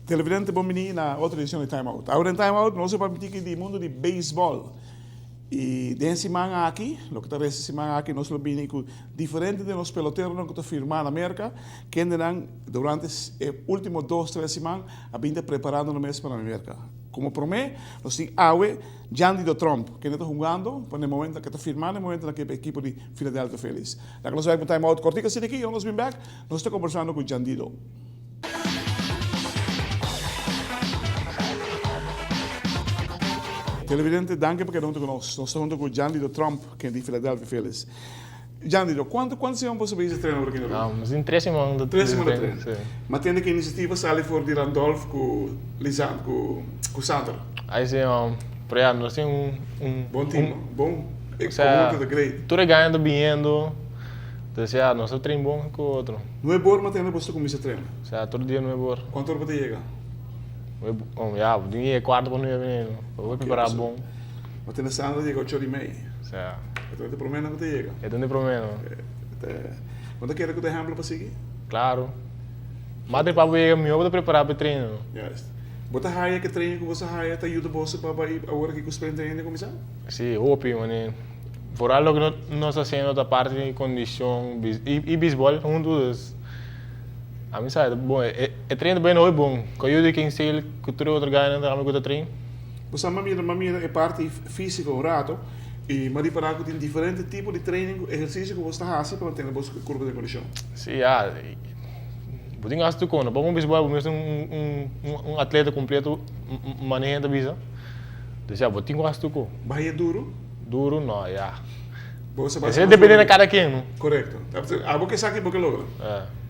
Televidente bon bini na otro edicion di Time Out. Awor den Time Out nos a papia tiki di mundo di baseball. Y den siman aki, loke ta resta siman aki, nos lo bini cu diferente di nos peloteronan cu ta firma na Merca, kendenan durante e ultimo dos, tres siman a bin ta preparando nan mes pa na Merca. Como prome, nos tin awe Jandido Tromp, kende ta hungando pa na e momento ke ta firma na e momento na ke ekipo di Philadelphia Phillies. Laga nos bai pa un time out cortico asina aki y ora nos bin bek, nos ta conversando cu Jandido. Televidente, danki pa keda huntu ku nos. Nos ta huntu ku Jandido Tromp, ken di Philadelphia Phillies. Jandido, kuantu kuantu siman boso bezig trena ora ki na Aruba? Nos tin tres siman ta Tres siman ta trena. Si. Ma tende ki inisiativa sali for di Randolph ku Lisan ku ku Sander? Ai si, pero ya nos tin un un Bon team, no? Bon e conjunto ta great. Tur e gana ta biniendo, entonces ya nos ta train bon ku otro. Nuebe or matena boso ta kuminsá trena? Sa, tur dia nuebe or. Kuantu or bo ta yega? Ya, bo tin yega kuarto pa nuebe, bo por prepará bon. Matena Sandra yega ocho or i mei. Sa. E ta e proménan ku ta yega. E ta e proménan. Bo ta kere ku ta ehèmpel pa sigui? Klaro. Madre pa bo yega mihó bo ta prepará pa e trena. Juist. Bo ta haya ku e training ku bo sa haya ta yuda boso pa bai awor aki ku spring training ta kuminsá? Si, hopi, mane. Vooral loke nos ta haciendo ta parti di condicion y baseball hunto dus ami sa ta bon e train ta bayendo hopi bon cu ayuda di King Sale cu tur e otro guynan tambe cu ta train. Bo sa m'a mira m'a mira e parti fisico un rato y m'a ripara cu tin diferente tipo di training cu ehercicio cu bo ta haci pa mantene bo curpa den condicion. Si ya bo tin cu haci tur cosa pa un baseball bo mester un atleta completo manera ta bisa dus ya bo tin cu haci tur cosa. Bahia duro? Duro no, ya. Bo sa Esei depende na kada ken, no? Korekto. Abo ke sa ki bo ke logra.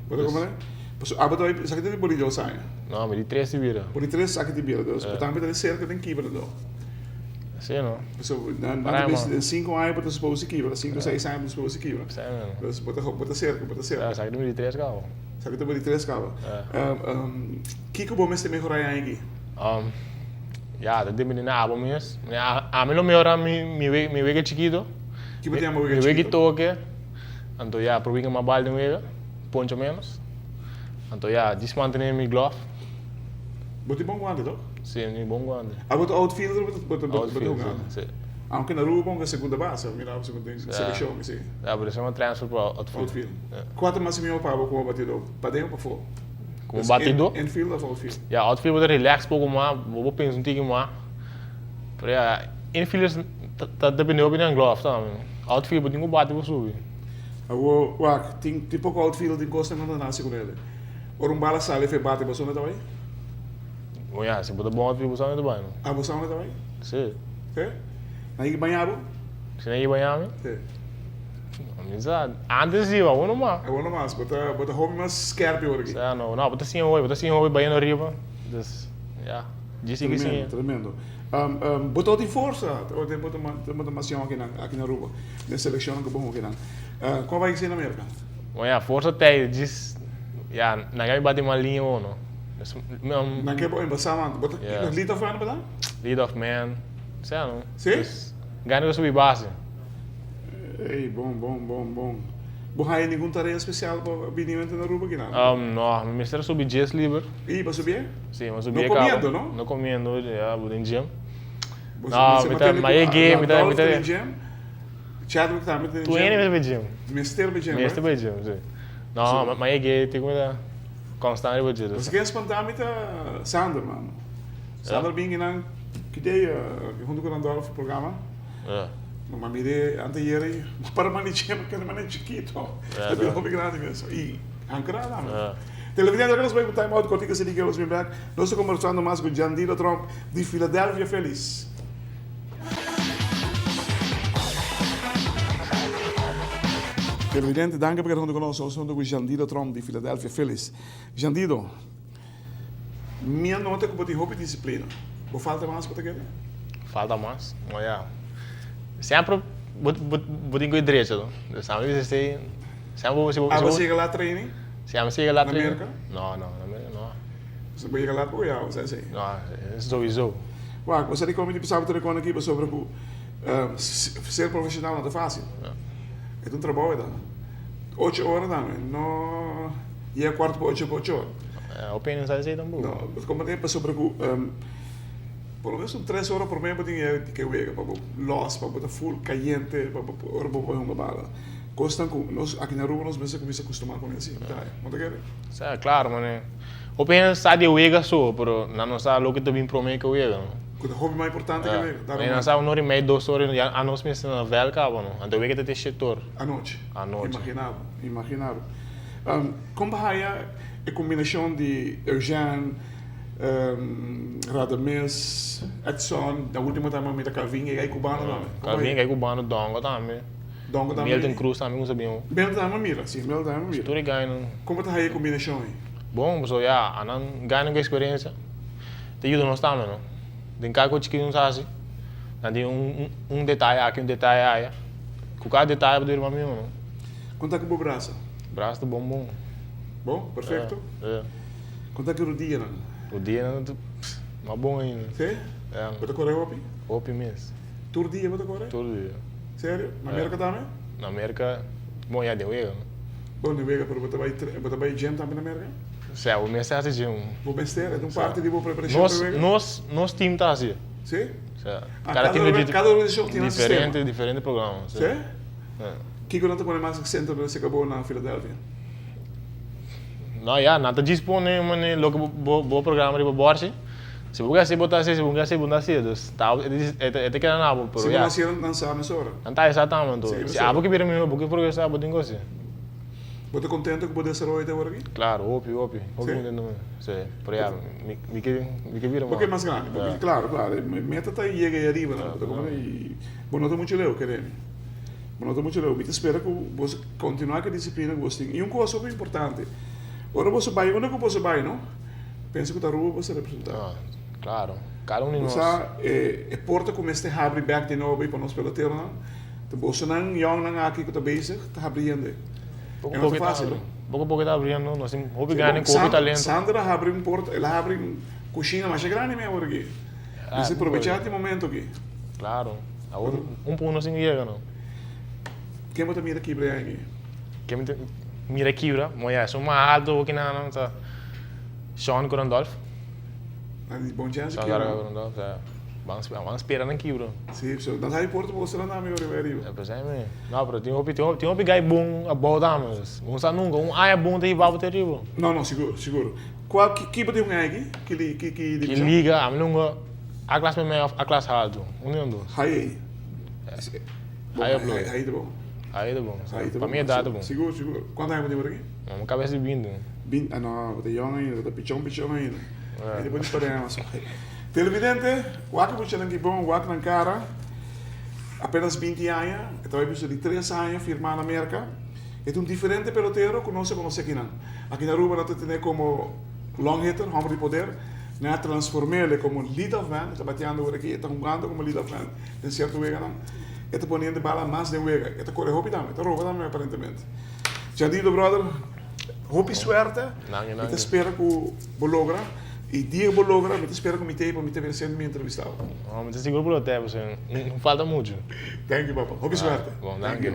Bo ta komprende? Pasobra abo ta bai, esaki ta di bo di dos aña. No, mi di tres di bira. Bo di tres esaki di bira. Dus bo tambe ta serka den kibra do. Si, no? Pasobra nan ta bisa den sinku aña bo ta supos di kibra, sinku seis aña bo ta supos di kibra. Si, no. Dus bo ta bo ta serka, bo ta serka. Esaki ta mi di tres kaba. Esaki ta bo di tres kaba. Kiko bo mester mehorá e aña aki? Ya, ta depende na abo mes. Ami lo mehora mi mi wega chikito. Ki bo ta yama wega chikito? Mi wega toke. Anto ya, por winga mas bal den wega, poncho menos. Anto ya, djis mantene mi glove. Bo tin bon guante toch? Si, mi tin bon guante. Abo ta outfielder of bo ta Outfield, hungando? si. Aunke na Aruba bo hunga segunda base, mi mira abo den seleccion, si. Ya, pero esei mi a transfer pa outfield. Outfield. Kua ta mas mihor pa abo como batidor? Paden of pafó? Como batidor? Infield of outfield? Ya, outfield bo ta relax poco mas, bo por pensa un tiki mas. Pero ya, infielders ta depende hopi den glove tambe. Outfield bo tin cu bati pa subi. Awor, wak, tin tin poco outfield tin cosnan cu no ta naci cu nele. Ora un bala sali fe bati, bo sa unda ta bay? Bon ya, si bo ta bon outfield bo sa unda ta bay no. Ah, bo sa unda ta bay? Si. Si? Nan yigi baña bo? Si nan yigi baña mi? Si. Mi sa, antes si, awor no mas. Awor no mas, bo ta bo ta hopi mas skerpi awor aki. Sa no, no, bo ta siña hopi, bo ta siña hopi bayendo riba, dus ya, djis sigui siña. Tremendo, tremendo. Bo ta tin forsa, bo ta bo ta mas yòn akinan, aki na Aruba, den selekshonnan ku bo hunga akinan. Kon bai hasi na Merka? Bon ya, forsa ta ei, djis, ya, nan ke mi bati mal liña awor no. Nan ke bo embasá man, bo ta lead off man bo ta? Lead off man, sa no. Si? Gana ta subi base. Ey, bon, bon, bon, bon. Bo haya ningun tarea special pa bini wente na Aruba kinan? No, mi mester a subi djes liber. Y bo subié? Si, mi a subié No caba. comiendo, no? No comiendo, ya, bo den gym. Bo No, mi ta, ma yegé, mi ta, mi ta. Randolph ta den gym, Chadwick tambe ta den gym. Tur hende mester bay gym. Mester bay gym, Mester bay gym, si. No, ma yegé, tin cu mi ta constant riba dje. Loke a spanta mi ta Sander, mano. Sander bin kinan, ki dia, hunto cu Randolph programa. Ma mire anteayer ei, ma para maniche, ma kende mane chikito. Ta bira hopi grandi mes. I hankra tambe. Televidente, ora nos bai ku time out kortiko si di ke nos bin bek. Nos ta kombersando mas ku Jandino Tromp di Philadelphia Phillies. Televidente, danki pa keda huntu ku nos. Nos ta huntu ku Jandino Tromp di Philadelphia Phillies. Jandino, Mi a nota ku bo tin hopi disiplina. Bo falta mas bo ta kere? Falta mas? No ya. Semper bo bo tin ku e drecha to. Sa mi bisa esei, semper bo Abo siga la training? Si ami siga laat Na Merka? No, no, na Merka no. Bo por yega laat poko ya, bo sa esei? No, sowieso. Wak, bo sa dikon mi ta bisa bo tur e kon aki pasobra ku ser profesional no ta fácil. E ta un trabou e ta. Ocho ora tambe, no yega kuarto pa ocho pa ocho ora. Hopi hende no sa esei tampoco. No, bo ta komprende pasobra ku por lo menos un tres ora prome bo tin yega ke wega pa bo los, pa bo ta full kayente, pa bo ora bo bai hunga bala. Kosnan ku nos aki na Aruba nos mester kuminsa kustumá ku esei, ta no ta kere? Sa, klaro, mane. Hopi hende sa di e wega so, pero nan no sa loke ta bin prome ku e wega, no. Ku ta hopi mas importante ku e wega. Mane nan sa un ora i mei, dos ora, ya anos mester na vèl kaba, no. Anto e wega ta te shete or. Anochi. Anochi. Imagina bo, imagina bo. Kon bo haya e kombinashon di Eugène, Radames, Edson, na ultimo tambe mi ta Calvin i e cubano tambe. Calvin, e cubano, Dongo tambe. Dongo tambe. Milton Cruz tambe ku sa bin. Milton tambe mira, si, Milton tambe mira. Tur e gainan. Kon bo ta haya e kombinashon ei? Bon, pasobra ya, anan gainan ku eksperensia ta yuda nos tambe, no? Den kada kos chikitu nos hasi, nan tin un un detaye aki, un detaye aya. Ku kada detaye bo ta bira mas mihó, no? Kon ta ku bo brasa? Brasa ta bon bon. Bon? Perfekto? Ya. Kon ta ku rudianan? Rudianan ta mas bon ainda. Si? Ya. Bo ta kore hopi? Hopi mes. Tur dia bo ta kore? Tur dia. Serio? Na Merka tambe? Na Merka, bon ya den wega no. Bon den wega, pero bo ta bai bo ta bai gym tambe na Merka? Sea, bo mester hasi gym. Bo mester? E ta un parti di bo preparashon pa e wega? Nos, nos team ta hasi. Si? Sea. Ah, cada team cada organisashon tin nan sistema? Diferente, diferente programa, si. Si? Kiko nan ta pone mas aksento na esei bo na Philadelphia? No, ya, nan ta djis pone mane loke bo bo programa riba bòrchi. Si bo ke hasi bo ta hasi, si bo no ke hasi bo no ta hasi. Dus ta e ta keda na abo, pero Si bo ya. no hasi nan sa mesora. Nan ta hesa tambe anto. Si abo ke bira mihó, bo ke progresá, bo tin ku hasi. Bo ta kontento ku bo desaroyo te ora aki? Klaro, hopi, hopi. Hopi Si? kontento mi. Si, pero ya, mi mi ke mi ke bira Bo ke mas grandi, bo ke, klaro, klaro. E meta ta yega ei ariba nan, bo ta komprende? I bo no ta muchu leu, kere mi. Bo no ta muchu leu. Mi ta spera ku bo kontinuá ku e disiplina ku bo tin. I un kos hopi importante, ora boso bai, unda ku boso bai, no? Pensa ku ta Aruba bo sa representá. Ah, klaro. Kada un di nos. Bo sa e porta ku mester habri bèk di nobo pa nos peloteronan. Ta bosonan yòngnan aki ku ta bezig ta habri hende. Poko poko e ta habri. Poko poko e ta habriendo. Nos tin hopi grandi ku hopi talento. Sander a habri un porta, el a habri un kushina masha grandi mi awor aki. Mester probechá di momento aki. Klaro. Awor un por nos tin ku yega no. Ken bo ta mira kibra aki? Ken mi ta mira kibra? Mo ya esun mas alto bo kina ta Sean ku Randolph. Nan di bon chance kibra. Sean ku Randolph ya. Ban spera nan kibra. Si, so nan sa importa bo sera nan amigo riba ariba. E presente mi. No, pero tin hopi tin hopi guy bon abou tambe. Bo no sa nunca un aña bon ta hiba bo te riba. No, no, sigur, sigur. Cual ki bo tin un aña aki? Ki ki ki Ki liga? Ami nunca A klas mei mei of A klas haltu. Un di nan dos. High A. High of low? High ta bon. High ta bon. Pa mi edad ta bon. Sigur, sigur. Cuanto aña bo tin por aki? Mi cabes di binti. Binti? Ah no, bo ta yong ainda, bo ta pichon pichon ainda. Ainda bo tin parema so. Televidente, wak e muchanan ki bon, wak nan cara. Apenas 20 aña, e ta bai bisa di tres aña firma na Merca. E ta un diferente pelotero cu nos a conoce akinan. Aki na Aruba nan ta tene como long hitter, homber di poder. Nan a transformele como lead off man, e ta bateando awor aki, e ta hungando como lead off man. Den sierto weganan e ta poniendo e bala mas den wega. E ta kore hopi tambe, e ta roba tambe aparentemente. Jandito brother, hopi suerte. Mi ta spera ku bo logra y dia ku bo logra mi ta spera ku mi t'ei pa mi ta bira siendo mi entrevistado. Mi ta sigur ku lo t'ei pasobra no falta muchu. Thank you papa, hopi suerte. Bon, danki.